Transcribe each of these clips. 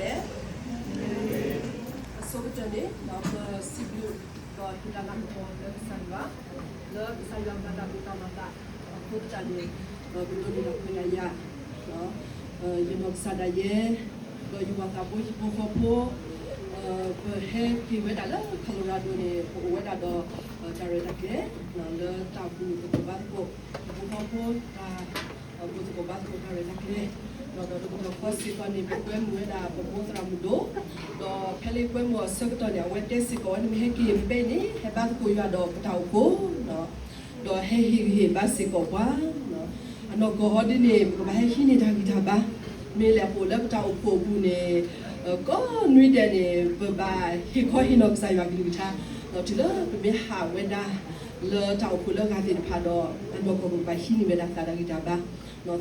ဒဲး, အဆိကတၢၢ်န့ၣ် ပစံးဘျုးဒီးဟ့ၣ်တၢ်လၤကပီၤလၢကစၢ်ယွၤ, လၢကစၢ်ယွၤမၤတၢ်ဒိၣ်တၢ်မၤသးအဃိသတးန့ၣ် ပဒိးန့ၢ်တၢ်ခွဲးတၢ်ယာ်, ယနီၢ်ကစၢ်ဒၣ်ယဲ ဒီးယဝၤသးဖိ ယဟံၣ်ဖိဃီဖိ, ပဟဲက့ၤဝဲဒၣ်လၢ Colorado န့ၣ် ပအိၣ်ဝဲဒၣ်ဒီး တၢ်ရဲၣ်တၢ်ကျဲၤ လၢတၢ်ဘူၣ်သကိးဘါသကိး ဟံၣ်ဖိဃီဖိတၢ် ဘူၣ်သကိးဘါသကိးတၢ်ရဲၣ်တၢ်ကျဲၤ, ဒီးဒီးတကတီၢ်ဃီစ့ၢ်ကီးန့ၣ် ပကွဲမုာ်ဝဲဒၣ်ပမိၢ်သရၣ်မုၣ်ဒိၣ်, ဒီးဖဲလၢကွဲမုာ်အီၤဆၢကတီၢ်န့ၣ် အဝဲတဲစ့ၢ်ကီးဝဲ နမ့ၢ်ဟဲက့ၤဖဲအံၤန့ၣ် ဟဲဘါသကိးယွၤဒီးပတၢ်အိၣ်ဖှိၣ် ဒီးဟဲဟ့ၣ်ဂံၢ်ဟ့ၣ်ဘါစ့ၢ်ကီးပှၤ, အနီၢ်ကီၢ်ဟီဒ်န့ၣ် ပကဘၣ်ဟဲဟံးန့ၢ်တၢ်ဂံၢ်တၢ်ဘါ, မ့ၢ်လဲၤအိၣ်လၢပတၢ်အိၣ်ဖှိၣ်အပူၤန့ၣ် ကိးနွံဒဲးန့ၣ် ပဘၣ်ဟ့ၣ်ခီဟ့ၣ်နီၤကစၢ်ယွၤကလုၢ်ကထါ, ဒီးတုၤလၢပမ့ၢ်ဟးဝဲဒၣ် လၢတၢ်အိၣ်ဖှိၣ်လၢအဂၤသ့ၣ်တဖၣ်ဒီး အနီၢ်ကီၢ်ပကဘၣ်ဟံးန့ၢ်ဝဲဒၣ်သးတၢ်ဂံၢ်တၢ်ဘါ,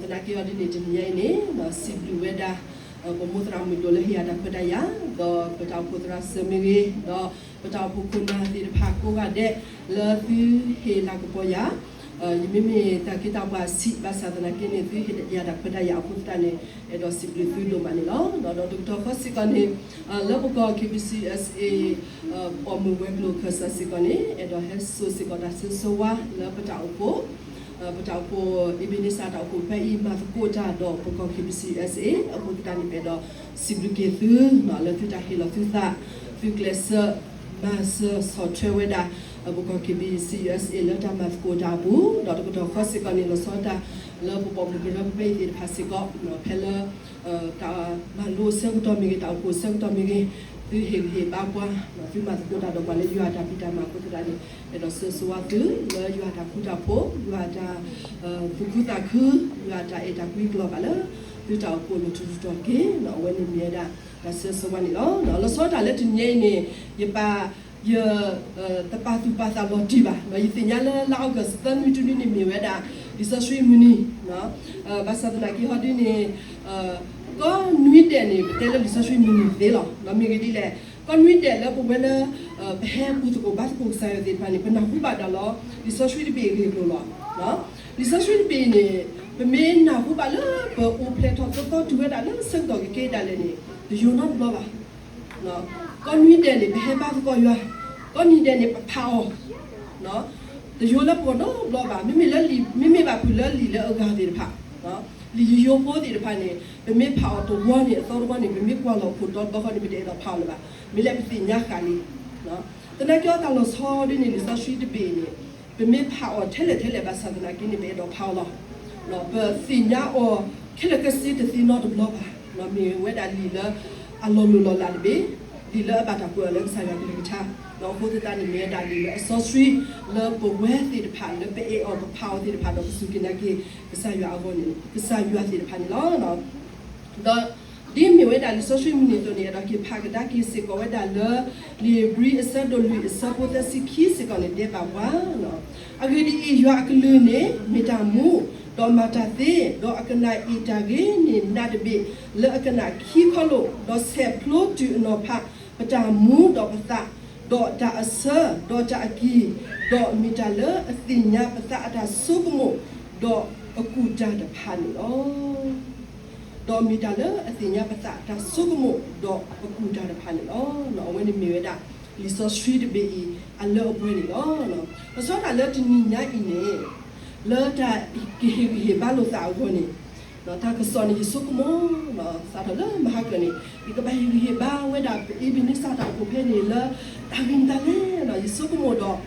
သနာ်က့အီၤဒ်န့ၣ် တနံၤညါအံၤန့ၣ် စံးဘျုးဝဲဒၣ် ပမိၢ်သရၣ်မုၣ်ဒိၣ်လၢဟ့ၣ်ယၤတၢ်ခွဲးတၢ်ယာ်, ဒီးပတၢ်အိၣ်ဖှိၣ်သရၣ်စၢၤမ့ၢ်ဂ့ၤ, ဒီးပတၢ်အိၣ်ဖှိၣ်ခိၣ်နၢ်သ့ၣ်တဖၣ်ကိးဂၤဒဲး လၢသုဟ့ၣ်လၤကပီၤယၤ, ယမ့မ့ၢ်တၢ်က့တၢ်ပှၤဆံးဘၣ်ဆၣ်သနာ်က့န့ၣ် သုဟ့ၣ်ယၤတၢ်ခွဲးတၢ်ယာ်အဃိသတးန့ၣ် အဲၣ်ဒိးစံးဘျုးသုဒိၣ်မးန့ၣ်လီၤ. ဒီးတကတီၢ်ဃီစ့ၢ်ကီးန့ၣ် လၢပကီၢ် K B C U S A ပိာ်မုၣ်ဝဲၤကျိၤခၢၣ်စးစ့ၢ်ကီးန့ၣ် အဲၣ်ဒိးဟဲစိာ်စ့ၢ်ကီးတၢ်ဆၢဂ့ၤဆၢဝါလၢပတၢ်အိၣ်ဖှိၣ် ပတၢ်အိၣ်ဖှိၣ် Ebenezer တၢ်အိၣ်ဖှိၣ်ဖဲအံၤ မၤသကိးတၢ်ဒီးပကီၢ် K B C U S A အဃိသတးန့ၣ် ပအဲၣ်ဒိးစံးဘျုးက့ၤသု လၢသုတၢ်ဟ့ၣ်လီၤသုသး သုကျဲးစၢး မၤစၢၤဆီၣ်ထွဲဝဲဒၣ် ပကီၢ် K B C U S A လၢတၢ်မၤသကိးတၢ်အပူၤ, ဒီးတကတီၢ်ဃီစ့ၢ်ကီးန့ၣ် လီၤဆီဒၣ်တၢ်လၢပပိာ်မုၣ်ကရၢပပဲအံၤသ့ၣ်တဖၣ်စ့ၢ်ကီး ဖဲလၢ တၢ်မၤလိအဆၢကတီၢ်မ့ၢ်ဂ့ၤ, တၢ်အိၣ်ဖှိၣ်အဆၢကတီၢ်မ့ၢ်ဂ့ၤ, သုဟ့ၣ်ဂံၢ်ဟ့ၣ်ဘါပှၤ, သုမၤသကိးတၢ်ဒီးပှၤလၢယွၤအတၢ်ဖံးတၢ်မၤအဃိသတးန့ၣ် အဲၣ်ဒိးဆၢဂ့ၤဆၢဝါသု လၢယွၤအတၢ်ဃူတၢ်ဖိး, ယွၤအတၢ်သူၣ်ခုသးခု, ယွၤအတၢ်အဲၣ်တၢ်ကွံကလီၤဘၣ်လၢ သုတၢ်အိၣ်ဖှိၣ်လီၤထူလီၤတီၤတက့ၢ်. အဝဲန့ၣ်မ့ၢ်ဝဲဒၣ် တၢ်ဆၢဂ့ၤဆၢဝါန့ၣ်လီၤ. လီၤဆီဒၣ်တၢ်လၢတနံၤညါအံၤန့ၣ် ယပာ် ယ တပာ်သူၣ်ပာ်သးလီၤတံၢ်ဘၣ်, ယသ့ၣ်ညါလၢလါ August သၢနွံတနွံန့ၣ် မ့ၢ်ဝဲဒၣ်လံာ်စီဆှံမုၢ်နံၤ, ဘၣ်ဆၣ်သနာ်က့ဟီဒ်န့ၣ် ကိးနွံဒဲးန့ၣ် ပတဲလၢလံာ်စီဆှံမုၢ်နံၤသ့လီၤ. မ့ၢ်ဂ့ၢ်ဒ်လဲၣ်, ကိးနွံဒဲးလၢပဝဲလၢ ပဟဲဘူၣ်သကိးဘါသကိးကစၢ်ယွၤသ့ၣ်တဖၣ်န့ၣ် ပနၢ်ဟူဘၣ်တၢ်လီၤ လံာ်စီဆှံတဘ့ၣ်အဂ့ၢ်အကျိၤလီၤ. လံာ်စီဆှံတဘ့ၣ်အံၤန့ၣ် ပမ့ၢ်နၢ်ဟူဘၣ်လၢပအိၣ်ဖျဲၣ်ထီၣ်သီသီတုၤဝဲဒၣ်လၢဆၢကတီၢ်ကကဲဒၣ်လဲာ်န့ၣ် တယိၤနီတဘျီဘၣ်. ကိးနွံဒဲးန့ၣ် ပဟဲဘါသကိးယွၤ, ကိးနွံဒဲးန့ၣ် ပဖးအီၤ, တယိၤလၢပဂီၢ်နီတဘျီဘၣ်. မ့မ့ၢ်လၢလံာ် မ့မ့ၢ်ဘၣ်ဖုးလၢလံာ်လၢအဂၤသ့ၣ်တဖၣ်, လံာ်ယိယိဖိသ့ၣ်တဖၣ်န့ၣ် ပမ့ၢ်ဖးအီၤတဝီန့ၣ် အသီတဝီန့ၣ် ပမ့ၢ်ကွၢ်လီၤခိၣ်တီတဘျီဃီန့ၣ် ပတအဲၣ်ဒိးဖးအီၤလၢၤဘၣ်. မ့ၢ်လၢပသ့ၣ်ညါဃာ်လံ သနာ်က့အီၤတၢ်လီၤဆီဒ်န့ၣ် လံာ်စီဆှံတဘ့ၣ်အံၤန့ၣ် ပမ့ၢ်ဖးအီၤထဲလဲၣ်ထဲလဲၣ်ဘၣ်ဆၣ်သနာ်က့န့ၣ် ပအဲၣ်ဒိးဖးအီၤလီၤ. ပသ့ၣ်ညါအီၤခဲလၢာ်ခဲဆ့တသ့နီတဘျီဘၣ်. မ့ၢ်ဝဲဒၣ်လံာ်လၢအလီၤလိၢ်လီၤလးတဘ့ၣ်, လံာ်လၢအဘၣ်တၢ်ကွဲးအီၤလၢကစၢ်ယွၤကလုၢ်ကထါ, ဒီးအဃိသတးန့ၣ်မ့ၢ်ဝဲဒၣ်လံာ်လၢအစီဆှံ လၢပဝဲသ့ၣ်တဖၣ်လၢပအဲၣ်အီၤပဖးအီၤသ့ၣ်တဖၣ်ဒီး ပစူၢ်က့ၤနာ်က့ၤ ကစၢ်ယွၤအဂီၢ်န့ၣ် ကစၢ်ယွၤသ့ၣ်တဖၣ်န့ၣ်လီၤ. ဒီးဒ်မ့ၢ်ဝဲဒၣ်လံာ်စီဆှံမုၢ်နံၤအသိးန့ၣ် အဲၣ်ဒိးက့ၤဖးကဒါက့ၤစ့ၢ်ကီးဝဲဒၣ်လၢ လံာ်ဧ့ၤဘြံၤအဆၢဒိၣ်လွံၢ် အဆၢဖိသၢဆံခံစ့ၢ်ကီးန့ၣ် တဲဘၣ်ပှၤ, အဂ့ၢ်ဒ်အံၤ, ယွၤအကလုၢ်န့ၣ် မ့ၢ်တၢ်မူ, ဒီးမၤတၢ်သ့, ဒီးအကနၣ်အ့ၣ်တၢ်ဂ့ၤန့ၢ်နးတဘ့ၣ် လၢအကနၣ်ခံခီလိာ်, ဒီးဆဲးဖျိတုၤအနီၤဖး ပတၢ်မူဒီးပသး, ဒီးတၢ်အဆၢ, ဒီးတၢ်အကံၢ်, ဒီးမ့ၢ်တၢ်လၢအသ့ၣ်ညါပသးအတၢ်ဆိကမိၣ်, ဒီးအကူၣ်တၢ်တဖၣ်န့ၣ်လီၤ. ဒီးမ့ၢ်တၢ်လၢအသ့ၣ်ညါပသးအတၢ်ဆိကမိၣ် ဒီးအကူၣ်တၢ်တဖၣ်န့ၣ်လီၤ. အဝဲန့ၣ်မ့ၢ်ဝဲဒၣ် လံာ်စီဆှံတဘ့ၣ်အံၤ အလၢအပှဲၤန့ၣ်လီၤ. လီၤဆီဒၣ်တၢ်လၢတနံၤညါအံၤန့ၣ် လၢတၢ်ကဟ့ၣ်ဂံၢ်ဟ့ၣ်ဘါလိာ်သးအဂီၢ်န့ၣ် တၢ်ကစီၣ်န့ၣ် ယဆိကမိၣ် စးထီၣ်လၢမဟါကၢၤန့ၣ် ယကဘၣ်ဟ့ၣ်ဂံၢ်ဟ့ၣ်ဘါဝဲဒၣ် ပ Ebenezer တၢ်အိၣ်ဖှိၣ်ဖဲန့ၣ်လၢ တၢ်ဂ့ၢ်မတၤလဲၣ် ယဆိကမိၣ်ဒီး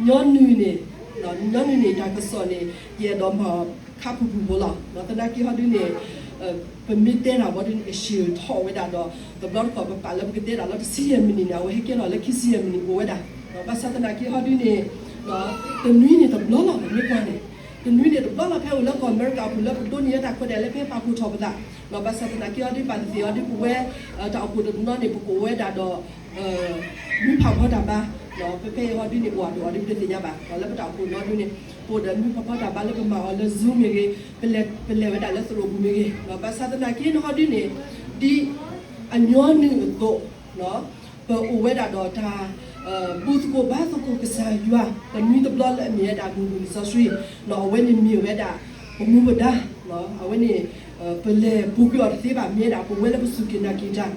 ညီနုၢ်န့ၣ် ညီနုၢ်န့ၣ် တၢ်ကစီၣ်န့ၣ် ယအဲၣ်ဒိးမၤခါပူၤပူၤဖိလီၤ. သနာ်က့ဟီဒ်န့ၣ် ပမ့ၢ်တဲတၢ်ဘီဒ်န့ၣ် အရှည်ထီၣ်ဝဲဒၣ်ဒီး တဘျီတခီၣ်ပပာ်လၢပကတဲတၢ်လၢတဆံယဲၢ်မံးနံးန့ၣ် အဝဲဟဲကဲထီၣ်လၢခံဆံယဲၢ်မံးနံးအိၣ်ဝဲဒၣ်. ဘၣ်ဆၣ်သနာ်က့ဟီဒ်န့ၣ် တနွံန့ၣ်တဘျီလီၤ ပမ့ၢ်ကွၢ်န့ၣ် တနွံန့ၣ်တဘျီလီၤ ဖဲအိၣ်လၢကီၢ်အမဲရကၤအပူၤလၢပဒိးန့ၢ်ဝဲတၢ်ခွဲးတၢ်ယာ်လၢဖဲပာ်ဖှိၣ်ထီၣ်ပသး. ဘၣ်ဆၣ်သနာ်က့ဟီဒ်ဘၣ်သ့ၣ်သ့ၣ်ဟီဒ်ပဝဲ တၢ်အိၣ်ဖှိၣ်တနီၤန့ၣ် ပကအိၣ်ဝဲဒၣ်ဒီး နွံဖးဖီတၢ်ဘါ ဖဲဖဲအံၤဟီဒ်န့ၣ် ပအိၣ်တအိၣ်ဒ်ပတသ့ၣ်ညါဘၣ်. လၢပတၢ်အိၣ်ဖှိၣ်နီဒ်န့ၣ် ပအိၣ်ဒီးနွံဖးဖီတၢ်ဘါလၢပမၤအီၤလၢ Zoom မ့ၢ်ဂ့ၤ, ပလဲၤဝဲဒၣ်လၢသရိာ်ပူၤမ့ၢ်ဂ့ၤ. ဘၣ်ဆၣ်သနာ်က့န့ၣ်ဟီဒ်န့ၣ် ဒ်အညီနုၢ်အသိး ပအိၣ်ဝဲဒၣ်ဒီးတၢ် ဘူၣ်သကိးဘါသကိးကစၢ်ယွၤ တနွံတဘျီလၢအမ့ၢ်ဝဲဒၣ်မုၢ်ဘူၣ်လံာ်စီဆှံ, အဝဲန့ၣ်မ့ၢ်ဝဲဒၣ် ပမူပဒါ, အဝဲန့ၣ် ပလဲၤပူၤကွံာ်အီၤတသ့ဘၣ် မ့ၢ်ဝဲဒၣ် ပဝဲလၢပစူၢ်က့ၤနာ်က့ၤတၢ်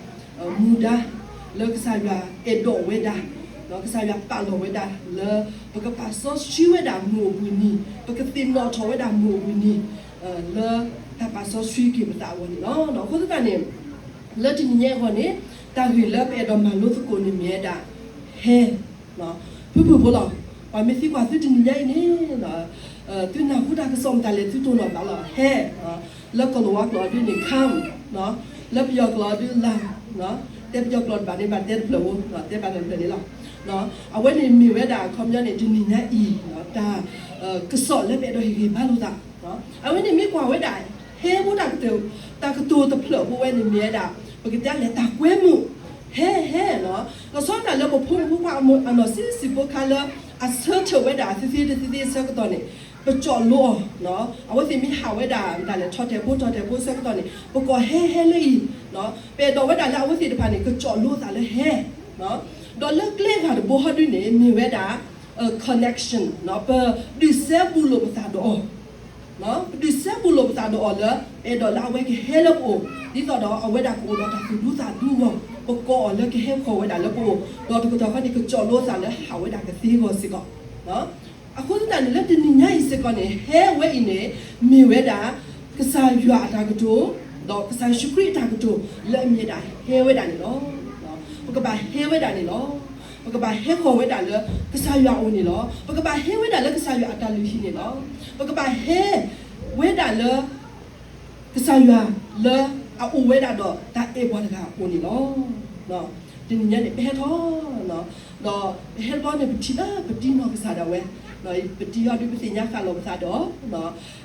မူဒါ လၢကစၢ်ယွၤအဲၣ်ဒိးဝဲဒၣ်, ကစၢ်ယွၤပာ်လီၤဝဲဒၣ်လၢ ပကပာ်စီဆှံဝဲဒၣ်မုၢ်အိၣ်ဘှံးနံၤ, ပကသ့ၣ်နီၣ်ထီၣ်ဝဲဒၣ်မုၢ်အိၣ်ဘှံးနံၤ လၢတၢ်ပာ်စီဆှံက့ၤပသးအဂီၢ်န့ၣ်လီၤ. အဃိသတးန့ၣ် လၢတနံၤညါအဂီၢ်န့ၣ် တၢ်ဂ့ၢ်လၢပအဲၣ်ဒိးမၤလိသကိးန့ၣ်မ့ၢ်ဝဲဒၣ် ဟဲ ဖုၣ်ဖုၣ်ဖိလီၤ. ပှၤမ့ၢ်သံကွၢ်သုတနံၤညါအံၤန့ၣ် သုနၢ်ဟူတၢ်ကစီၣ်မတၤလဲၣ် သုတိၢ်နီၣ်ဘၣ်လီၤ. ဟဲ လၢကီၢ်လၤဝါကျိာ်အီၤဒုန့ၣ် come, လၢပယီၤကျိာ်အီၤဒု လၢ်, တဲပယီၤကျိာ်တဘၣ်န့ၣ် ဘၣ်တဲတဖျၢၣ်ဖိ, တဲဘၣ်တဖျၢၣ်န့ၣ်လီၤ. အဝဲန့ၣ်မ့ၢ်ဝဲဒၣ် အခီပညီန့ၣ် တနံၤညါအံၤ တၢ်ကစီၣ်လၢပအဲၣ်ဒိးဟ့ၣ်ဂံၢ်ဘါလိာ်သး အဝဲန့ၣ်မ့ၢ်ကွၢ်ဝဲဒၣ် ဟဲဖိတၢ်ကတိၤ, တၢ်ကတိၤတဖျၢၣ်ဖိဝဲန့ၣ်မ့ၢ်ဝဲဒၣ် ပကတဲလဲၣ် တၢ်ကွဲမုာ်, ဟဲဟဲလီၤ. လီၤဆီဒၣ်တၢ်လၢပဖိမုၣ်ဖိခွါအနီၢ်ဆံးဆံးဖိခါလၢ အဆၢထၢၣ်ဝဲဒၣ်သ့သ့တသ့သ့အဆၢကတီၢ်န့ၣ် ပကၠီၣ်လိအီၤ, အဝဲသ့ၣ်မ့ၢ်ဟးဝဲဒၣ် မတၤလဲၣ် ထီၣ်တဲာ်ဖိထီၣ်တဲာ်ဖိအဆၢကတီၢ်န့ၣ် ပကိးဟဲဟဲလၢအံၤ, ပအဲၣ်ဒိးဝဲဒၣ်လၢအဝဲသ့ၣ်တဖၣ်န့ၣ် ကကၠီၣ်လိအသးလၢဟဲ ဒီးလၢကျဲဂၤတဘိဟီဒုန့ၣ် မ့ၢ်ဝဲဒၣ် connection, ပဒုးစဲဘူးလိာ်ပသးဒီးအီၤ, ပဒုးစဲဘူးလိာ်ပသးဒီးအီၤလၢ ပအဲၣ်ဒိးလၢအဝဲကဟဲလၢပအိၣ် ဒ်သိးဒီးအဝဲဒၣ်ကအိၣ်ဒီးတၢ်သူၣ်ဒူသးဒူအဂီၢ် ပကိးအီၤလၢကဟဲဃီၤဝဲဒၣ်လၢပအိၣ် ဒီးတကတီၢ်ခါန့ၣ် ကကၠီၣ်လိအသးလၢဟးဝဲဒၣ်ကသ့အဂီၢ်စ့ၢ်ကီး. အဃိသတးန့ၣ် လၢတနံၤညါအံၤစ့ၢ်ကီးန့ၣ် ဟဲဝဲအံၤန့ၣ် မ့ၢ်ဝဲဒၣ် ကစၢ်ယွၤအတၢ်ကတိၤ ဒီးကစၢ်ယ့ၣ်ၡူးခရံာ်အတၢ်ကတိၤ လၢအမ့ၢ်ဒၣ်ဟဲဝဲဒၣ်န့ၣ်လီၤ. ပကဘၣ်ဟဲဝဲဒၣ်န့ၣ်လီၤ. ပကဘၣ်ဟဲဃီၤဝဲဒၣ်လၢကစၢ်ယွၤအအိၣ်န့ၣ်လီၤ. ပကဘၣ်ဟဲဝဲဒၣ်လၢကစၢ်ယွၤအတၢ်လုၢ်ဟံၣ်န့ၣ်လီၤ. ပကဘၣ်ဟဲဝဲဒၣ်လၢ ကစၢ်ယွၤလၢအအိၣ်ဝဲဒၣ်ဒီးတၢ်အဲၣ်ပှၤတဂၤအအိၣ်န့ၣ်လီၤ. တနံၤညါန့ၣ် ပဟဲထီၣ် ဒီးပဟဲတဘျီန့ၣ် ပထံၣ်လၢပတံၤနီၢ်ကစၢ်ဒၣ်ဝဲ, ပတံၤအီၤဒုးပသ့ၣ်ညါဃာ်လီၤပသးဒီး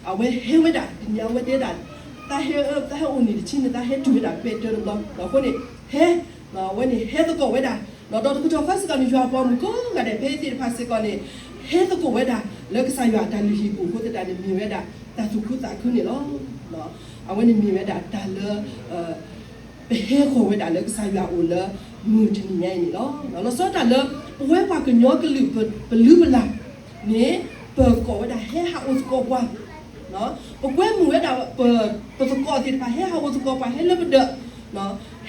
အဝဲဟဲဝဲဒၣ် တနံၤညါအဝဲတဲဒၣ် သးဟဲအၢ သးဟဲအိၣ်န့ၣ်တထံၣ်န့ၣ် သးဟဲတုၤဝဲဒၣ်ပဲတၢတဘျီ အဃိန့ၣ် ဟဲ အဝဲန့ၣ်ဟဲသကိးဝဲဒၣ် ဒီးတကတီၢ်ဃီစ့ၢ်ကီးန့ၣ် ယွၤအပှၤမုၣ်ကိးဂၤဒဲး ဖဲအသ့ၣ်တဖၣ်စ့ၢ်ကီးန့ၣ် ဟဲသကိးဝဲဒၣ် လၢကစၢ်ယွၤအတၢ်လုၢ်ဟံၣ်ပူၤအဃိသတးန့ၣ် မ့ၢ်ဝဲဒၣ် တၢ်သူၣ်ခုသးခုန့ၣ်လီၤ. အဝဲန့ၣ်မ့ၢ်ဝဲဒၣ်တၢ်လၢ ပဟဲဃီၤဝဲဒၣ်လၢကစၢ်ယွၤအအိၣ်လၢ မုၢ်တနံၤညါအံၤန့ၣ်လီၤ. လီၤဆီဒၣ်တၢ်လၢ ပဝဲပှၤကညီကလုာ်ပလုၢ်ပလၢ်န့ၣ် ပကိးဝဲဒၣ်ဟဲဟးအိၣ်သကိးပှၤ ပကွဲမုာ်ဝဲဒၣ် ပသကိးသ့ၣ်တဖၣ် ဟဲဟးအိၣ်သကိးပှၤ ဟဲလၢပဒၢး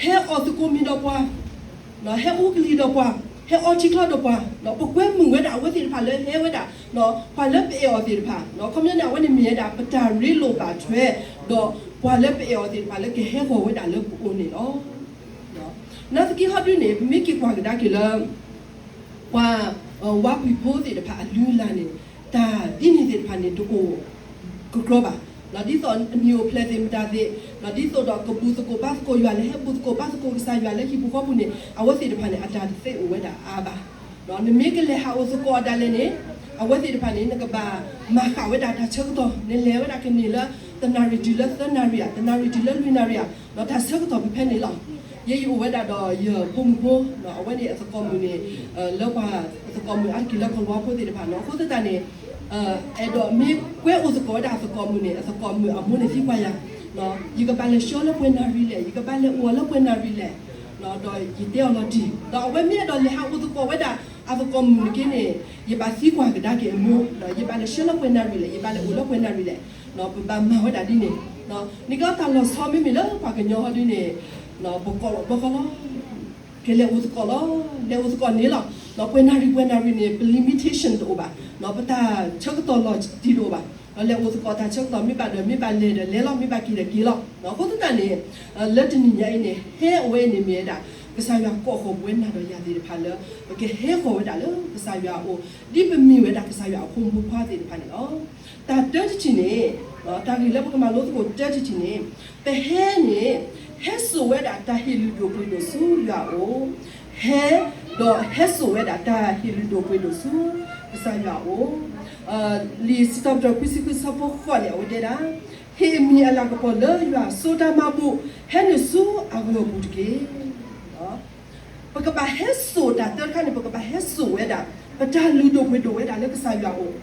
ဟဲအီၣ်သကိးမ့ၤဒီးပှၤ ဟဲအူကလံၤဒီးပှၤ ဟဲအီထံချီဒီးပှၤ ပကွဲမုာ်ဝဲဒၣ်အဝဲသ့ၣ်တဖၣ်လၢဟဲဝဲဒၣ် ပှၤလၢပအဲၣ်အီၤသ့ၣ်တဖၣ် ခီပညီန့ၣ် အဝဲန့ၣ်မ့ၢ်ဝဲဒၣ် ပတၢ်ရ့လိာ်ဘၣ်ထွဲ ဒီးပှၤလၢပအဲၣ်အီၤသ့ၣ်တဖၣ်လၢကဟဲဃီၤဝဲဒၣ်လၢပအိၣ်န့ၣ်လီၤ. နာ်သက့ဟီဒုန့ၣ် ပမ့ၢ်က့ၤကွၢ်ကဒါက့ၤလၢ ပှၤ ဝါပှံၤဖိသ့ၣ်တဖၣ်အလုၢ်အလၢ်န့ၣ် တၢ်ဒ်န့ၣ်သ့ၣ်တဖၣ်န့ၣ် တအိၣ်ကကြီဘၣ်. ဒ်သိးအနံၣ်အိၣ်ဖျဲၣ်သ့ၣ်မတၤသ့ၣ် ဒ်သိးဒီးကဘူၣ်သကိးဘါသကိးယွၤ လၢဟဲဘူၣ်သကိးဘါသကိးကစၢ်ယွၤလၢဟံၣ်ပူၤဃီပူၤန့ၣ် အဝဲသ့ၣ်တဖၣ်န့ၣ် အတၢ်တသ့အိၣ်ဝဲဒၣ်အါဘၣ်. နမ့ၢ်ကလဲၤဟးအိၣ်သကိးအီၤဒၣ်လဲာ်န့ၣ် အဝဲသ့ၣ်တဖၣ်န့ၣ် နကဘၣ်မၤဃာ်ဝဲဒၣ်တၢ်ဆၢကတီၢ် နလဲၤဝဲဒၣ်ကန့ၢ်လၢ တနၣ်ရံၣ်တုၤလၢသၢနၣ်ရံၣ်ဧါ တနၣ်ရံၣ်တုၤလၢလွံၢ်နၣ်ရံၣ်ဧါ ဒီးတၢ်ဆၢကတီၢ်ဖဲဖဲန့ၣ်လီၤ. ယဲယအိၣ်ဝဲဒၣ်ဒီးယဖိမုၣ်ဖိ အဝဲန့ၣ်အသကိးမုၣ်န့ၣ် လၢပှၤသကိးမုၣ်အါတက့ၢ်လၢကီၢ်လၤဝါဖိသ့ၣ်တဖၣ်န့ၣ် အဃိသတးန့ၣ် အဲၣ်ဒိးမ့ၢ်ကွဲအိၣ်သကိးဝဲဒၣ်အသကိးမုၣ်န့ၣ် အသကိးမုၣ်အမိၢ်န့ၣ်သံကွၢ်ယၤ ယကဘၣ်လဲၤဆှၢလၢပှဲၤနၣ်ရံၣ်လဲၣ် ယကဘၣ်လဲၤအိၣ်အီၤလၢပှဲၤနၣ်ရံၣ်လဲၣ် ဒီးယတဲအီၤလီၤတံၢ် ဒီးအဝဲမ့ၢ်အဲၣ်ဒိးလဲၤဟးအိၣ်သကိးဝဲဒၣ်အသကိးမုၣ်န့ၣ်က့န့ၣ် ယဘၣ်သံကွၢ်ကဒါက့ၤအမိၢ် ဒီးယဘၣ်လဲၤဆှၢလၢပှဲၤနၣ်ရံၣ်လဲၣ် ယဘၣ်လဲၤအိၣ်လၢပှဲၤနၣ်ရံၣ်လဲၣ် ပဘၣ်မၤဝဲဒၣ်ဒ်န့ၣ် နကီတၢ်လီၤဆီမ့မ့ၢ်လၢပှၤကညီဟီဒုန့ၣ် ပကိးလီၤဘီဃီလီၤ ကလဲၤအိၣ်သကိးလီၤ လဲၤအိၣ်သကိးန့ၣ်လီၤ ပှဲၤနၣ်ရံၣ်ပှဲၤနၣ်ရံၣ်န့ၣ် ပ limitation တအိၣ်ဘၣ် ပတၢ်ဆၢကတီၢ်လီၤတံၢ်တအိၣ်ဘၣ် လဲၤအိၣ်သကိးတၢ်ဆၢကတီၢ်မ့ၢ်ဘၣ်ဒီး မ့ၢ်ဘၣ်လဲၤဒီးလဲၤလီၤ မ့ၢ်ဘၣ်က့ၤဒီးက့ၤလီၤ အဃိသတးန့ၣ် လၢတနံၤညါအံၤန့ၣ် ဟဲအဝဲအံၤန့ၣ်မ့ၢ်ဝဲဒၣ် ကစၢ်ယွၤကိးဃီၤပဝဲနၤဒီးယၤသ့ၣ်တဖၣ်လၢ ပကဟဲဃီၤဝဲဒၣ်လၢကစၢ်ယွၤအအိၣ် ဒ်ပမ့ၢ်ဝဲဒၣ်ကစၢ်ယွၤအဖိမုၣ်ဖိခွါသ့ၣ်တဖၣ်န့ၣ်လီၤ. တၢ်တၢတထံၣ်န့ၣ် တၢ်ဂ့ၢ်လၢပကမၤလိသကိးတၢတထံၣ်န့ၣ် ပဟဲန့ၣ် ဟဲစိာ်ဝဲဒၣ်တၢ်ဟ့ၣ်လုၢ်ဒိၣ်ပှ့ၤဒိၣ်ဆူယွၤအအိၣ် ဟဲ ဒီးဟဲစိာ်ဝဲဒၣ်တၢ်ဟ့ၣ်လုၢ်ဒိၣ်ပှ့ၤဒိၣ်ဆူ ကစၢ်ယွၤအအိၣ် လံာ်စံးထီၣ်ပတြၢၤခွံဆံဃုဆၢဖိဃိးန့ၣ် အဝဲတဲဒၣ် ဟ့ၣ်အမံၤအလၤကပီၤလၢယွၤ စိာ်တၢ်မၤဘူၣ် ဟဲနုာ်ဆူအဂီၢ်ပူၤတက့ၢ်. ပကဘၣ်ဟဲစိာ်တၢ်တၢတခါန့ၣ် ပကဘၣ်ဟဲစိာ်ဝဲဒၣ် ပတၢ်လုၢ်ဒိၣ်ပှ့ၤဒိၣ်ဝဲဒၣ်လၢကစၢ်ယွၤအအိၣ်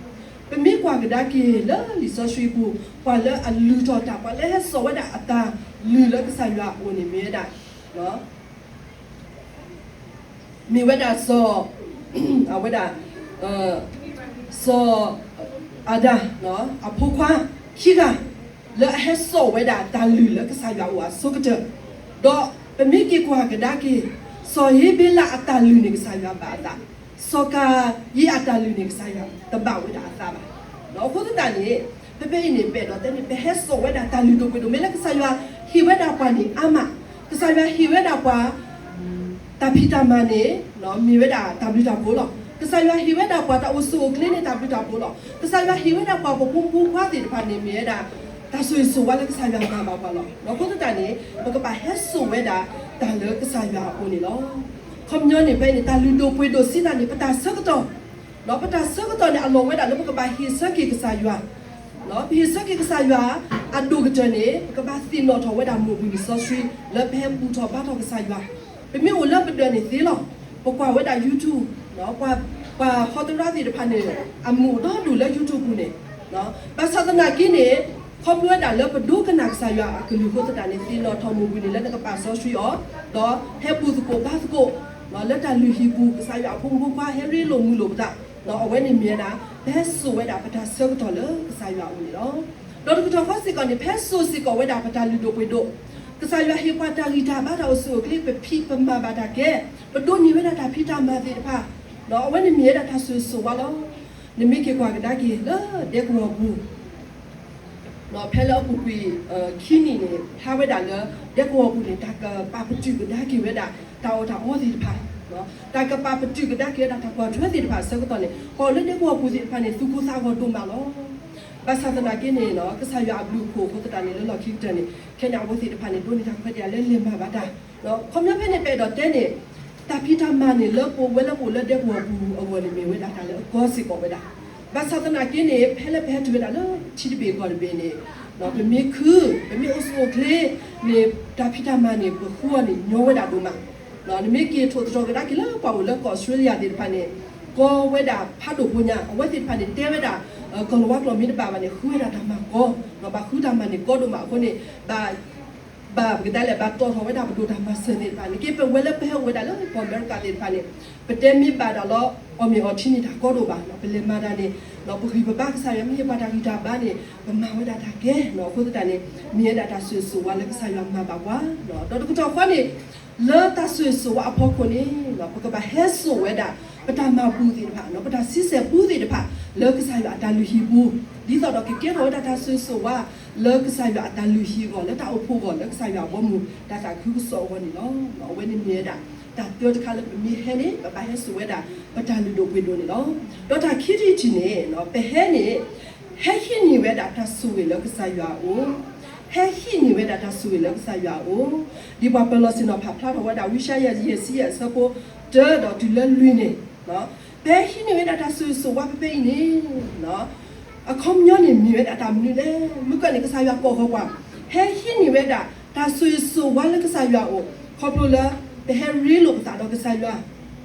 ပမ့ၢ်ကွၢ်ကဒါက့ၤလၢလံာ်စီဆှံပူၤ ပှၤလၢအလုၢ်ထီၣ်တၢ် ပှၤလၢဟဲစိာ်ဝဲဒၣ်အတၢ်လုၢ်လၢကစၢ်ယွၤအအိၣ်န့ၣ်မ့ၢ်ဝဲဒၣ် မ့ၢ်ဝဲဒၣ်စီၤ အဝဲဒၣ် စီၤအၤဒၣ် အဖိခွါခံဂၤ လၢအဟဲစိာ်ဝဲဒၣ်တၢ်လုၢ်လၢကစၢ်ယွၤအိၣ်အဆိကတၢၢ်, ဒီးပမ့ၢ်က့ၤကွၢ်ကဒါက့ၤ စီၤဧ့ဘ့လးအတၢ်လုၢ်န့ၣ် ကစၢ်ယွၤဘၣ်အသး, စီၤကၤယံၣ်အတၢ်လုၢ်န့ၣ် ကစၢ်ယွၤတဘၣ်ဝဲဒၣ်အသးဘၣ်. ဒီးအဃိသတးန့ၣ် ဖဲဖဲအံၤန့ၣ် ပအဲၣ်ဒိးတဲန့ၣ် ပဟဲစိာ်ဝဲဒၣ်တၢ်လုၢ်ဒိၣ်ပှ့ၤဒိၣ် မ့ၢ်လၢကစၢ်ယွၤဟ့ၣ်ဝဲဒၣ်ပှၤန့ၣ်အါမး, ကစၢ်ယွၤဟ့ၣ်ဝဲဒၣ်ပှၤ တၢ်ဖံးတၢ်မၤန့ၣ် မ့ၢ်ဝဲဒၣ်တၢ်ဘျုးတၢ်ဖှိၣ်လီၤ. ကစၢ်ယွၤဟ့ၣ်ဝဲဒၣ်ပှၤတၢ်အိၣ်ဆူၣ်အိၣ်ချ့န့ၣ် တၢ်ဘျုးတၢ်ဖှိၣ်လီၤ. ကစၢ်ယွၤဟ့ၣ်ဝဲဒၣ်ပှၤပဖိမုၣ်ဖိခွါသ့ၣ်တဖၣ်န့ၣ် မ့ၢ်ဝဲဒၣ် တၢ်ဆိၣ်ဂ့ၤဆိၣ်ဝါလၢကစၢ်ယွၤမၤဘၣ်ပှၤလီၤ. ဒီးအဃိသတးန့ၣ် ပကဘၣ်ဟဲစိာ်ဝဲဒၣ်တၢ်လၢကစၢ်ယွၤအအိၣ်န့ၣ်လီၤ. ခီပညီန့ၣ် ဖဲအံၤန့ၣ် တၢ်လုၢ်ဒိၣ်ပှ့ၤဒိၣ်စံးတၢ်န့ၣ် ပတၢ်ဆၢကတီၢ် ပတၢ်ဆၢကတီၢ်န့ၣ် အလီၢ်ဝဲဒၣ်လၢပကဘၣ်ဟ့ၣ်ဆၢက့ၤကစၢ်ယွၤ, ပဟ့ၣ်ဆၢက့ၤကစၢ်ယွၤ အဒိၣ်ကတၢၢ်န့ၣ် ပကဘၣ်သ့ၣ်နီၣ်ထီၣ်ဝဲဒၣ်မိၢ်ပှၢ်နံၣ်စီဆှံ လၢပဟဲဘူၣ်ထီၣ်ဘါထီၣ်ကစၢ်ယွၤ, ပမ့ၢ်အိၣ်လၢပဒၢးန့ၣ်သ့လီၤ. ပကွၢ်ဝဲဒၣ် YouTube ပှၤဟီတရါသ့ၣ်တဖၣ်န့ၣ် အမုာ်အိၣ်ဒီဒူၣ်လၢ YouTube ပူၤန့ၣ်, ဘၣ်ဆၣ်သနာ်က့န့ၣ် ခီဖျိဝဲဒၣ်လၢပဒိကနၣ်ကစၢ်ယွၤအကလုၢ်အဃိသတးန့ၣ် သ့ၣ်နီၣ်ထီၣ်မိၢ်ပှၢ်နံၣ်လၢနကပာ်စီဆှံအီၤ, ဒီးဟဲဘူၣ်သကိးဘါသကိး လၢတၢ်လုၢ်ဟံၣ်ပူၤ ကစၢ်ယွၤအဖိမုၣ်ဖိခွါဟဲရ့လိာ်မုာ်လိာ်ပသး, အဝဲန့ၣ်မ့ၢ်ဝဲဒၣ် ပဟဲစိာ်ဝဲဒၣ်ပတၢ်ဆၢကတီၢ်လၢကစၢ်ယွၤအအိၣ်န့ၣ်လီၤ. ဒီးတကတီၢ်ဃီစ့ၢ်ကီးန့ၣ် ပဟဲစိာ်စ့ၢ်ကီးဝဲဒၣ်ပတၢ်လုၢ်ဒိၣ်ပှ့ၤဒိၣ်, ကစၢ်ယွၤဟ့ၣ်ပှၤတၢ်ဂံၢ်တၢ်ဘါတၢ်အိၣ်ဆူၣ်အိၣ်ချ့ ပဖံးပမၤဘၣ်တၢ်ကဲ, ပဒိးန့ၢ်ဝဲဒၣ်တၢ်ဖံးတၢ်မၤသ့ၣ်တဖၣ်, အဝဲန့ၣ်မ့ၢ်ဝဲဒၣ်တၢ်ဆိၣ်ဂ့ၤဆိၣ်ဝါလီၤ. နမ့ၢ်က့ၤကွၢ်ကဒါက့ၤလၢဒဲကဝီၤပူၤ ဖဲလၢအပူၤကွံာ်ခံနံၣ်န့ၣ် ဖျါဝဲဒၣ်လၢ ဒဲကဝီၤပူၤန့ၣ် တၢ်ကပာ်ပတုာ်ကဒါက့ၤဝဲဒၣ် တၢ်အီၣ်တၢ်အီသ့ၣ်တဖၣ်, တၢ်ကပာ်ပတုာ်ကဒါက့ၤဝဲဒၣ် တၢ်ကွၢ်ထွဲသ့ၣ်တဖၣ်အဆၢကတီၢ်န့ၣ် ပှၤလၢဒဲကဝီၤပူၤသ့ၣ်တဖၣ်န့ၣ် သူၣ်ကိၢ်သးဂီၤဒိၣ်မးလီၤ. ဘၣ်ဆၣ်သနာ်က့န့ၣ် ကစၢ်ယွၤအဘျုးအဖှိၣ်အဃိသတးန့ၣ် လၢလီၢ်ခံကတၢၢ်န့ၣ် ခဲန့ၣ် အဝဲသ့ၣ်တဖၣ်န့ၣ် ဒိးန့ၢ်တၢ်ခွဲးတၢ်ယာ်လၢလဲၤမၤဘၣ်တၢ်, ခီပညီဖဲန့ၣ် ပအဲၣ်ဒိးတဲန့ၣ် တၢ်ဖံးတၢ်မၤန့ၣ် လၢပဝဲလၢပအိၣ်လၢဒဲကဝီၤပူၤအဂီၢ်န့ၣ် မ့ၢ်ဝဲဒၣ်တၢ်လၢအကီစ့ၢ်ကီးဝဲဒၣ်. ဘၣ်ဆၣ်သနာ်က့န့ၣ် ဖဲလၢပဟဲတုၤဝဲဒၣ်လၢထံတဘ့ၣ်ကီၢ်တဘ့ၣ်န့ၣ် ပမ့ၢ်ခု ပမ့ၢ်အိၣ်ဆူၣ်အိၣ်ချ့န့ၣ် တၢ်ဖံးတၢ်မၤန့ၣ် ပဃုအီၤန့ၣ် ညီဝဲဒၣ်ဒိၣ်မး. နမ့ၢ်က့ၤထိၣ်သတြီၤကဒါက့ၤလၢပှၤအိၣ်လၢကီၢ်အီစထြ့လယါသ့ၣ်တဖၣ်န့ၣ် ကီဝဲဒၣ်ဖးဒိၣ်ဖိညါ အဝဲသ့ၣ်တဖၣ်န့ၣ် တဲဝဲဒၣ် ကီၢ်လၤဝါကျိာ်မ့ၢ်တဘၣ်ဘၣ်န့ၣ် ဃုဝဲဒၣ်တၢ်မၤကီ, ဘၣ်ဃုတၢ်မၤန့ၣ်ကီဒိၣ်မးအဃိန့ၣ် ဘၣ် ဘၣ်ပကတဲလဲၣ် ဘၣ်တီၣ်ထီၣ်ဝဲဒၣ်ပဒိၣ်တၢ်မၤစၢၤသ့ၣ်တဖၣ်န့ၣ် က့ ပဝဲလၢပဟဲအိၣ်ဝဲဒၣ်လၢကီၢ်အမဲရကၤသ့ၣ်တဖၣ်န့ၣ် ပတဲမ့ၢ်ဘၣ်ဒၣ်လၢ အီၣ်မ့ၤအီထံန့ၣ် တၢ်ကီဒိၣ်ဘၣ်, ပလဲၤမၤတၢ်န့ၣ် ပဂံၢ်ပဘါ ကစၢ်ယွၤမ့ၢ်ဟ့ၣ်ပှၤတၢ်ဂံၢ်တၢ်ဘါန့ၣ် ပမၤဝဲဒၣ်တၢ်ကဲ, အဃိသတးန့ၣ် မ့ၢ်ဝဲဒၣ်တၢ်ဆိၣ်ဂ့ၤဆိၣ်ဝါလၢကစၢ်ယွၤမၤဘၣ်ပှၤ, ဒီးတကတီၢ်ဃီန့ၣ် လၢတၢ်ဆိၣ်ဂ့ၤဆိၣ်ဝါအဖီခိၣ်န့ၣ် ပကဘၣ်ဟဲစိာ်ဝဲဒၣ် ပတၢ်မၤဘူၣ်သ့ၣ်တဖၣ် ပတၢ်ဆံဆဲၣ်ပူသ့ၣ်တဖၣ် လၢကစၢ်ယွၤအတၢ်လုၢ်ဟံၣ်ပူၤ, ဒ်သိးဒီးကကဲထီၣ်ဝဲဒၣ်တၢ်ဆိၣ်ဂ့ၤဆိၣ်ဝါ လၢကစၢ်ယွၤအတၢ်လုၢ်ဟံၣ်အဂီၢ် လၢတၢ်အိၣ်ဖှိၣ်အဂီၢ် လၢကစၢ်ယွၤအဘီအမုၢ် တၢ်သးခုကစီၣ်အဂီၢ်န့ၣ်လီၤ. အဝဲန့ၣ်မ့ၢ်ဝဲဒၣ် တၢ်တၢတခါလၢပမ့ၢ်ဟဲန့ၣ် ပဘၣ်ဟဲစိာ်ဝဲဒၣ် ပတၢ်လုၢ်ဒိၣ်ပှ့ၤဒိၣ်န့ၣ်လီၤ. ဒီးတၢ်ခံထံၣ်တထံၣ်န့ၣ် ပဟဲန့ၣ် ဟဲဟံးန့ၢ်ဝဲဒၣ်တၢ်ဆိၣ်ဂ့ၤလၢကစၢ်ယွၤအအိၣ်, ဟဲဟံးန့ၢ်ဝဲဒၣ်တၢ်ဆိၣ်ဂ့ၤလၢကစၢ်ယွၤအအိၣ်, ဒ်ပှၤပၢၤလီၢ်ဆ့ၣ်နီၤဖးဖျါထီၣ်ဝဲဒၣ် ဝံယၡါယၤ ယဲၢ်ဆံယဲၢ် အဆၢဖိတၢ ဒီးတုၤလၢလွံၢ်န့ၣ် ပဟဲဟံးန့ၢ်ဝဲဒၣ်တၢ်ဆိၣ်ဂ့ၤဆိၣ်ဝါဖဲဖဲအံၤန့ၣ် အခီပညီန့ၣ်မ့ၢ်ဝဲဒၣ်တၢ်မနုၤလဲၣ်. မုၢ်ကၢၢ်န့ၣ် ကစၢ်ယွၤကိးဃီၤပှၤ ဟဲဟံးန့ၢ်ဝဲဒၣ် တၢ်ဆိၣ်ဂ့ၤဆိၣ်ဝါလၢကစၢ်ယွၤအအိၣ် ခီဖျိလၢ ပဟဲရ့လိာ်ပသးဒီးကစၢ်ယွၤ,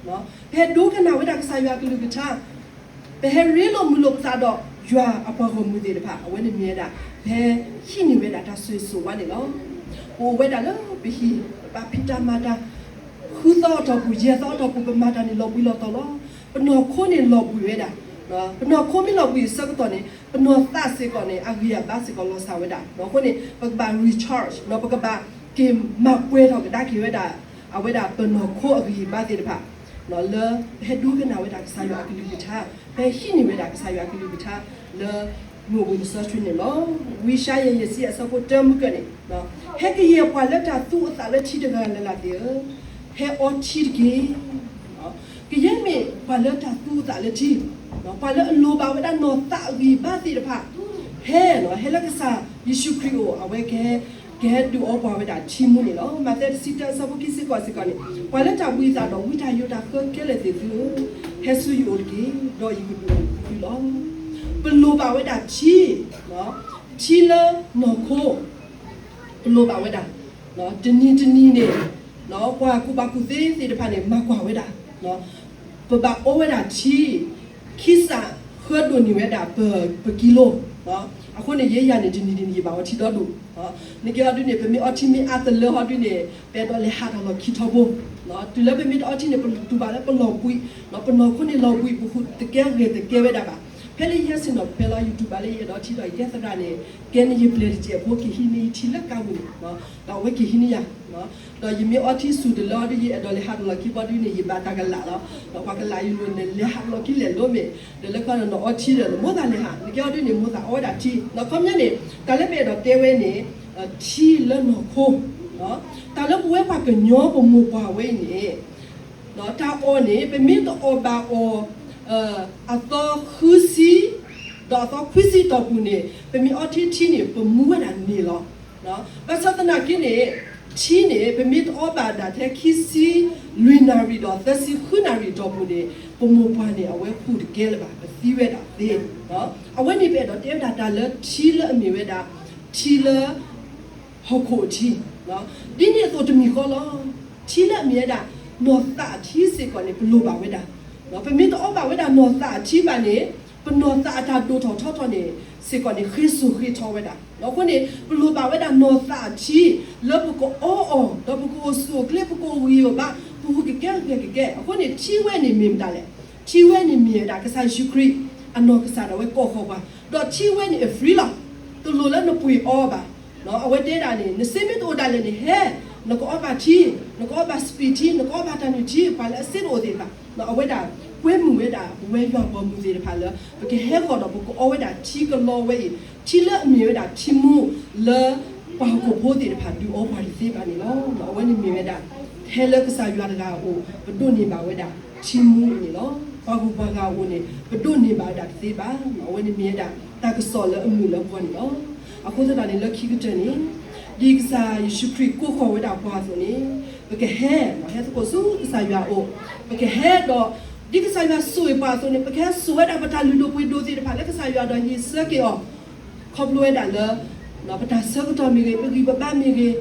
ပဟဲဒိကနၣ်ဝဲဒၣ်ကစၢ်ယွၤအကလုၢ်ကထါ, ပဟဲရ့လိာ်မုာ်လိာ်ပသးဒီးယွၤအပှၤဂီၢ်မုၢ်သ့ၣ်တဖၣ် အဝဲန့ၣ်မ့ၢ်ဝဲဒၣ် ပဟဲဟံးန့ၢ်ဝဲဒၣ်တၢ်ဆိၣ်ဂ့ၤဆိၣ်ဝါန့ၣ်လီၤ. ပအိၣ်ဝဲဒၣ်လၢပဟံၣ် ပဘၣ်ဖံးတၢ်မၤတၢ် ဃုသီအတီၢ်ပူၤ ယဲၢ်သီအတီၢ်ပူၤ ပမၤတၢ်န့ၣ်လီၤဘှံးလီၤတီၤလီၤ. ပနီၢ်ခိန့ၣ်လီၤဘှံးဝဲဒၣ်, ပနီၢ်ခိမ့ၢ်လီၤဘှံးအဆၢကတီၢ်န့ၣ် ပနီၢ်သးစ့ၢ်ကီးန့ၣ် အဂံၢ်အဘါစ့ၢ်ကီးလီၤစၢ်ဝဲဒၣ်. အဃိန့ၣ် ပကဘၣ် recharge ပကဘၣ်က့ၤမၤပှဲၤထီၣ်ကဒါက့ၤဝဲဒၣ် အဝဲဒၣ်ပနီၢ်ခိအဂံၢ်အဘါသ့ၣ်တဖၣ် လၢပဟဲဒိကနၣ်ဝဲဒၣ်ကစၢ်ယွၤအကလုၢ်ကထါ, ပဟဲဟံးန့ၢ်ဝဲဒၣ်ကစၢ်ယွၤအကလုၢ်ကထါ လၢမုၢ်အိၣ်ဘှံးနံၤစီဆှံန့ၣ်လီၤ. ဝံယၡါယၤ ယဲၢ်ဆံယဲၢ် အဆၢဖိတၢ မုၢ်ကၢၢ်န့ၣ်, ဟဲကယဲၢ်ပှၤလၢတၢ်သူအသးလၢထံတဂၤလၢ်လၢ်သ့ၣ်ဧၢ, ဟဲအီထံတက့ၢ်. ကယဲၢ်မ့ၢ်ပှၤလၢတၢ်သူအသးလၢထံ, ပှၤလၢအလိၣ်ဘၣ်ဝဲဒၣ်နီၢ်သးအဂံၢ်အဘါသ့ၣ်တဖၣ် ဟဲ, ဟဲလၢကစၢ်ယ့ၣ်ၡူးခရံာ်အအိၣ် အဝဲကဟဲ ကဟဲဒုးအီပှၤဝဲဒၣ်ထံမူန့ၣ်လီၤ. မးသဲ တဆံတၢ အဆၢဖိခံဆံဃိးစ့ၢ်ကီးန့ၣ်, ပှၤလၢတၢ်ဘှံးအသးဒီးဝံတၢ်ယိးတၢ်ဃၢခဲလၢာ်သ့ၣ်သုဧၢ, ဟဲဆူယအိၣ်တက့ၢ်, ဒီးယကဒုးအီသုလီၤ. ပလိၣ်ဘၣ်ဝဲဒၣ်ထံ, ထံလၢနီၢ်ခိ, ပလိၣ်ဘၣ်ဝဲဒၣ်, တနံၤတနံၤန့ၣ် ပှၤကူၣ်ဘၣ်ကူၣ်သ့သ့ၣ်တဖၣ်န့ၣ် မၤကွၢ်ဝဲဒၣ်, ပဘၣ်အီဝဲဒၣ်ထံ ခံစးဃၢဒိၣ်န့ၢ်ဝဲဒၣ် per kilo. အဃိန့ၣ် ယဲယၤန့ၣ် တနံၤတနံၤယဘၣ်အီထံဒီဒူၣ်, နကဲဟီဒုန့ၣ် ပမ့ၢ်အီထံမ့ၢ်အါတလၢဟီဒုန့ၣ် ပအဲၣ်ဒိးလဲၤဟးတၢ်လီၢ်ခံထီဘိ, တုၤလၢပမ့ၢ်တအီထံန့ၣ် ပတူၢ်ဘၣ်လၢပလီၤဘှံး, ပနီၢ်ခိန့ၣ်လီၤဘှံး ပဃုာ်တကဲဂဲၤတကဲဝဲဒၣ်ဘၣ်. ဖဲလၢယဟဲဆ့ၣ်နီၤဖဲလီၤ YouTube ဘၣ်လၢယအဲၣ်ဒိးထံဒီး ယတဲသရၣ်န့ၣ် ကဲန့ၣ်ယပျဲၢ်တစဲးဖိ ကဟံးန့ၢ်ယထံလၢကါပူၤန့ၣ်, ဒီးအဝဲကဟံးန့ၢ်ယၤ, ဒီးယမ့ၢ်အီထံဆူၣ်တလၢအီၤဒီး ယအဲၣ်ဒိးလဲၤဟးတလီၤခံဘီဒုန့ၣ် ယဘၣ်တၢ်ကလာ်လီၤ. ဒီးပှၤကလာ်ယိၤန့ၣ် လဲၤဟးတလီၤခံလဲၤလိၤမ့ၢ်, ဒီးလၢခီဒီးနအီထံဒီး နမိၢ်သးလဲၤဟး နကဲအီၤဒုန့ၣ် မိၢ်သးအီဝဲဒၣ်ထံ, ဒီးခီပညီန့ၣ် တၢ်လၢပအဲၣ်ဒိးတဲဝဲန့ၣ် ထံလၢနီၢ်ခိ, တၢ်လၢပဝဲပှၤကညီပမိၢ်ပှၢ်ဝဲအံၤန့ၣ် တၢ်အီၣ်န့ၣ် ပမ့ၢ်တအီၣ်ဘၣ်အီၤ အသီဃုဆံ ဒီးအသီခွံဆံတီၢ်ပူၤန့ၣ် ပမ့ၢ်အီထံထံန့ၣ် ပမူဝဲဒၣ်န့ၣ်လီၤ. ဘၣ်ဆၣ်သနာ်က့န့ၣ် ထံန့ၣ် ပမ့ၢ်တအီဘၣ်ဒၣ်ထဲခံဆံလွံၢ်နၣ်ရံၣ်ဒီးသၢဆံဃုနၣ်ရံၣ်တီၢ်ပူၤန့ၣ် ပမိၢ်ပှၢ်န့ၣ် အဝဲဟူးတကဲလၢၤဘၣ် ပသံဝဲဒၣ်သ့. အဝဲန့ၣ်ပအဲၣ်ဒိးတဲဝဲဒၣ်တၢ်လၢထံလၢအမ့ၢ်ဝဲဒၣ် ထံလၢ ဟီၣ်ခိၣ်အထံ, ဒ်န့ၣ်အသိးတမံၤဃီလီၤ. ထံလၢအမ့ၢ်ဝဲဒၣ် နီၢ်သးအထံစ့ၢ်ကီးန့ၣ် ပလိၣ်ဘၣ်ဝဲဒၣ်, ပမ့ၢ်တအီဘၣ်ဝဲဒၣ်နီၢ်သးအထံဘၣ်န့ၣ် ပနီၢ်သးအတၢ်ဒိၣ်ထီၣ်ထီထီၣ်န့ၣ် စ့ၢ်ကီးန့ၣ် ဃ့စိာ်ဃ့ထီဝဲဒၣ်. အဃိန့ၣ် ပလိၣ်ဘၣ်ဝဲဒၣ်နီၢ်သးအထံ လၢပကအီအီၤ ဒီးပကအိၣ်ဆူၣ်အိၣ်ချ့ ပကအိၣ်ဂံၢ်အိၣ်ဘါ ပဟူးကကဲကကဲကကဲ. အဃိန့ၣ် ထံဝဲန့ၣ်မ့ၢ်မတၤလဲၣ်. ထံဝဲန့ၣ်မ့ၢ်ဝဲဒၣ် ကစၢ်ယ့ၣ်ၡူးခရံာ် အနီၢ်ကစၢ်ဒၣ်ဝဲကိးဃီၤပှၤ, ဒီးထံဝဲန့ၣ် အ free လီၤ. တလိၣ်လၢနပှ့ၤအီဘၣ်. အဝဲတဲဒၣ်န့ၣ် နစ့မ့ၢ်တအိၣ်ဒၣ်လဲာ်န့ၣ် ဟဲ, နကအီဘၣ်ထံ, နကအီဘၣ်စပံးထံ, နကအီဘၣ်တၢ်နုၢ်ထံ, ပှၤလၢအစ့တအိၣ်သ့ၣ်တဖၣ်, အဝဲဒၣ်ကွဲမုာ်ဝဲဒၣ် ပဝဲယွၤဘီမုၢ်သ့ၣ်တဖၣ်လၢ ပကဟဲဃီၤဒီးပကအီဝဲဒၣ်ထံကလီဝဲအံၤ, ထံလၢအမ့ၢ်ဝဲဒၣ်ထံမူလၢ ပှၤဟီၣ်ခိၣ်ဖိသ့ၣ်တဖၣ်ဒုးအီပှၤတသ့ဘၣ်န့ၣ်လီၤ. အဝဲန့ၣ်မ့ၢ်ဝဲဒၣ် ထဲလၢကစၢ်ယွၤတဂၤအအိၣ် ပဒိးန့ၢ်ဘၣ်ဝဲဒၣ်ထံမူအံၤန့ၣ်လီၤ. ပှၤဂုၤပှၤဂၤအအိၣ်န့ၣ် ပဒိးန့ၢ်ဘၣ်ဝဲဒၣ်တသ့ဘၣ်. အဝဲန့ၣ်မ့ၢ်ဝဲဒၣ် တၢ်ကစီၣ်လၢအမုာ်လၢပှၤန့ၣ်လီၤ. အဃိသတးန့ၣ် လၢခံကတၢၢ်န့ၣ် ဒ်ကစၢ်ယ့ၣ်ၡူးခရံာ်ကိးဃီၤဝဲဒၣ်ပှၤအသိးန့ၣ် ပကဟဲ, ဟဲသကိးဆူကစၢ်ယွၤအအိၣ်, ပကဟဲဒီး ဒ်ကစၢ်ယွၤစိာ်အပှၤအသိးန့ၣ် ပကဟဲစိာ်ဝဲဒၣ်ပတၢ်လုၢ်ဒိၣ်ပှ့ၤဒိၣ်သ့ၣ်တဖၣ်လၢကစၢ်ယွၤဒီးဟ့ၣ်ဆၢက့ၤအီၤ ခီဖျိဝဲဒၣ်လၢ ပတၢ်ဆၢကတီၢ်မ့ၢ်ဂ့ၤ, ပဂံၢ်ပဘါမ့ၢ်ဂ့ၤ,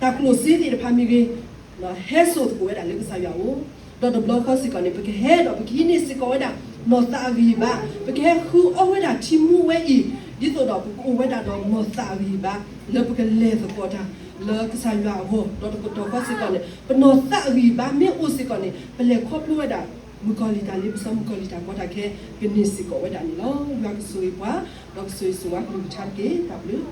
တၢ်ကျိၣ်စ့သ့ၣ်တဖၣ်မ့ၢ်ဂ့ၤ, ဟဲစိာ်သကိးဝဲဒၣ်လၢကစၢ်ယွၤအအိၣ်, ဒီးတဘျီဃီစ့ၢ်ကီးန့ၣ် ပကဟဲဒီးပကဟံးန့ၢ်စ့ၢ်ကီးဝဲဒၣ် နီၢ်သးအဂံၢ်အဘါ, ပကဟဲဃုအီဝဲဒၣ်ထံမူဝဲအံၤ, ဒ်သိးဒီးပကအိၣ်ဝဲဒၣ်ဒီးနီၢ်သးအဂံၢ်အဘါ လၢပကလဲၤသကိးတၢ်လၢကစၢ်ယွၤအဂီၢ်, ဒီးတကတီၢ်ဃီစ့ၢ်ကီးန့ၣ် ပနီၢ်သးအဂံၢ်အဘါမ့ၢ်အိၣ်စ့ၢ်ကီးန့ၣ် ပလဲၤခီဖျိဝဲဒၣ် မုၣ်ကီၤလံၢ်တၢ်လ့ပစီ မုၣ်ကီၤလံၢ်တၢ်ကီတၢ်ခဲ ကန့ၢ်စ့ၢ်ကီးဝဲဒၣ်န့ၣ်လီၤ. ယွၤကဆိၣ်ဂ့ၤပှၤ, ဒီးကဆိၣ်ဂ့ၤဆိၣ်ဝါကလုၢ်ကထါတက့ၢ်. တၢ်ဘျုး